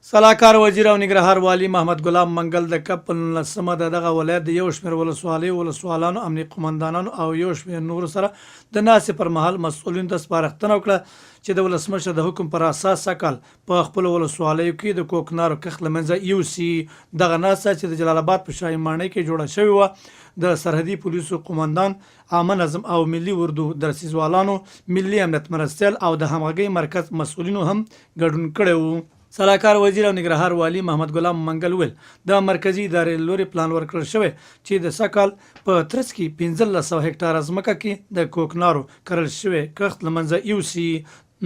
سلاکار وزیر او ننګرهار والي محمد ګلاب منګل د کب په 19مه د دغه ولایت د یو شمېر ولسوالیو ولسوالانو، امنیه قومندانانو او یو شمېر نورو سره د ناستې پر مهال مسؤلینو ته سپارښتنه وکړه چې د ولسمشر د حکم پر اساس سږکال په خپلو ولسوالیو کې د کوکنارو کښت له منځه یوسي. دغه ناسته چې د جلال اباد په شاهي ماڼۍ کې جوړه شوې وه، د سرحدي پولیسو قومندان، عامه نظم او ملي اردو درسیزوالانو، ملي امنیت مرستیال او د همغږۍ مرکز مسؤلینو هم ګډون کړی وو. سلاکار وزیر او ننګرهار والي محمد ګلام منګل وویل، د مرکزي ادارې له لورې پلان ورکړل شوی چې د سږکال په ترڅ کې 15 سوه هکټاره ځمکه کې د کوکنارو کرل شوی کښت له منځه یوسي.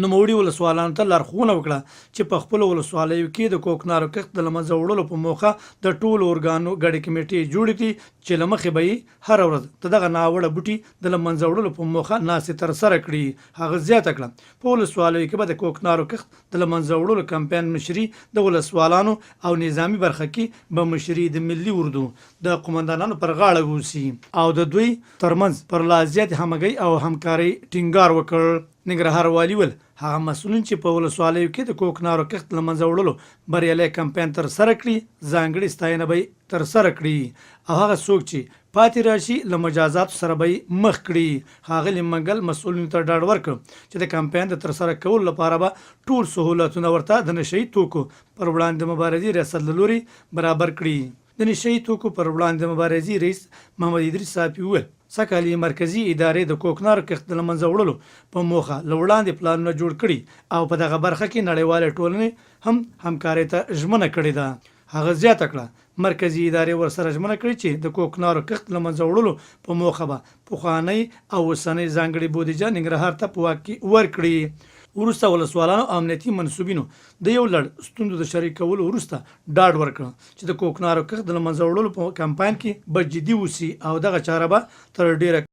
نوموړي ولسوالانو ته لارښوونه وکړه چې په خپلو ولسوالیو کې د کوکنارو کښت د له منځه وړلو په موخه د ټولو ارګانو ګډې کمېټې جوړې کړي چې له مخې به یې هره ورځ د دغه ناوړه بوټي د له منځه وړلو په موخه ناستې ترسره کړي. هغه زیاته کړه، په ولسوالیو کې به د کوکنارو کښت د له منځه وړلو کمپاین مشري د ولسوالانو او نظامي برخه کې به مشري د ملي اردو د قومندانانو پر غاړه اوسي او د دوی ترمنځ پر لا زیاتې همغږۍ او همکارۍ ټینګار وکړ. ننګرهار والي وویل، هغه مسؤلین چې په ولسوالیو کې د کوکنارو کښت له منځه وړلو بریالی کمپاین ترسره کړي، ځانګړې ستاینه به یې ترسره کړي او هغه څوک چې پاتې راشي، له مجازاتو سره به یې مخ کړي. ښاغلي منګل مسؤلینو ته ډاډ ورکړ چې د کمپاین د ترسره کولو لپاره به ټول سهولتونه ورته د نشه یي توکو پر وړاندې د مبارزې ریاست له لوري برابر کړي. د نشه یي توکو پر وړاندې د مبارزې رئیس محمد ادریس صافي وویل، سږکال یې مرکزي ادارې د کوکنارو کښت د له منځه وړلو په موخه له وړاندې پلانونه جوړ کړي او په دغه برخه کې نړیوالې ټولنې هم همکارۍ ته ژمنه کړې ده. هغه زیاته کړه، مرکزي ادارې ورسره ژمنه کړې چې د کوکنارو کښت له منځه وړلو په موخه به پخوانۍ او اوسنۍ ځانګړې بودیجه ننګرهار ته په واک کې ورکړي. وروسته ولسوالانو او امنیتي منسوبینو د یو لړ ستونزو د شریکولو وروسته ډاډ ورکړ چې د کوکنارو کښت د له منځه وړلو په کمپاین کې به جدي اوسي او دغه چاره به تر ډېره